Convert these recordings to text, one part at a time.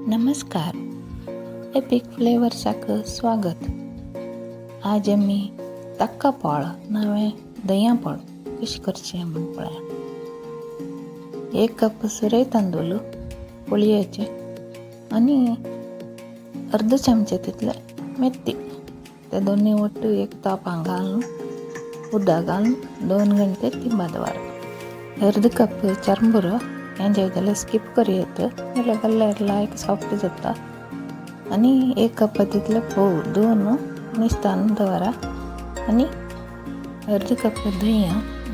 नमस्कार, एपिक फ्लेवर्साक स्वागत. आज आमी तक्का पोळ नवें दया पोळ कशें करचें म्हूण पळया. 1 कप सुरय तांदूळ पोळयेचे आनी अर्द चमचे तितले मेथी, ते दोनूय ಒಟ್ಟು एक तोपां घालून उदक घालून 2 घंटे तिंबा दवरप. अर्द कप चरंबुरो हें जाय जाल्यार स्कीप करूं येता, जाल्यार घाल्यार लायक सॉफ्ट जाता. आनी 1 कप तितले फोव धुवन निस्तान दवरा आनी अर्द कप दही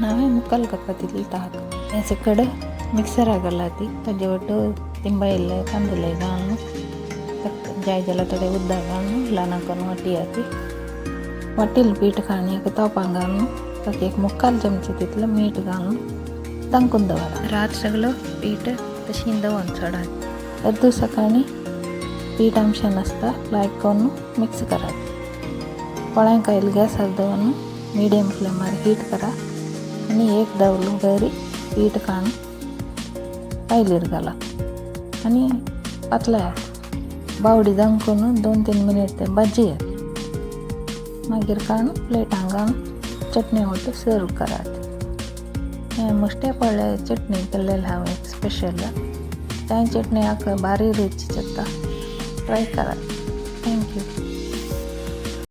नवें मुक्काल कप तितले ताक. हें सकड मिक्सराक घाला ती ताजे वट्टू तिंबयल्ले तांदूळ घालून जाय जाल्यार थोडें उदक घालून ल्हान करून वाटया ती. वाटिल्लें पीठ काडून एक तोपां घालून ताका एक मुक्काल चमचे तितलें मीठ घालून धांकून दवरा. रात सगळो पीठ तशें दवरून सोडात. अर्द सकाळीं पीठ आमशें नासता लायक करून मिक्स करात. पोळ्यां कायल गॅसार दवरून मिडियम फ्लेमार हीट करा आनी एक दावलो बरी पीठ काडून कायलीर घाला आनी पातळायात. बावडी धांकून 2-3 मिनट ते भाजयात. मागीर काडून प्लेटान घालून चटणी वट्टू सर्व करात. हें मुश्टे पळ्ळे चटणी केल्लेली हांव एक स्पेशल. त्या चटणी हाका भारी रुची जाता. ट्राय करात. Thank you.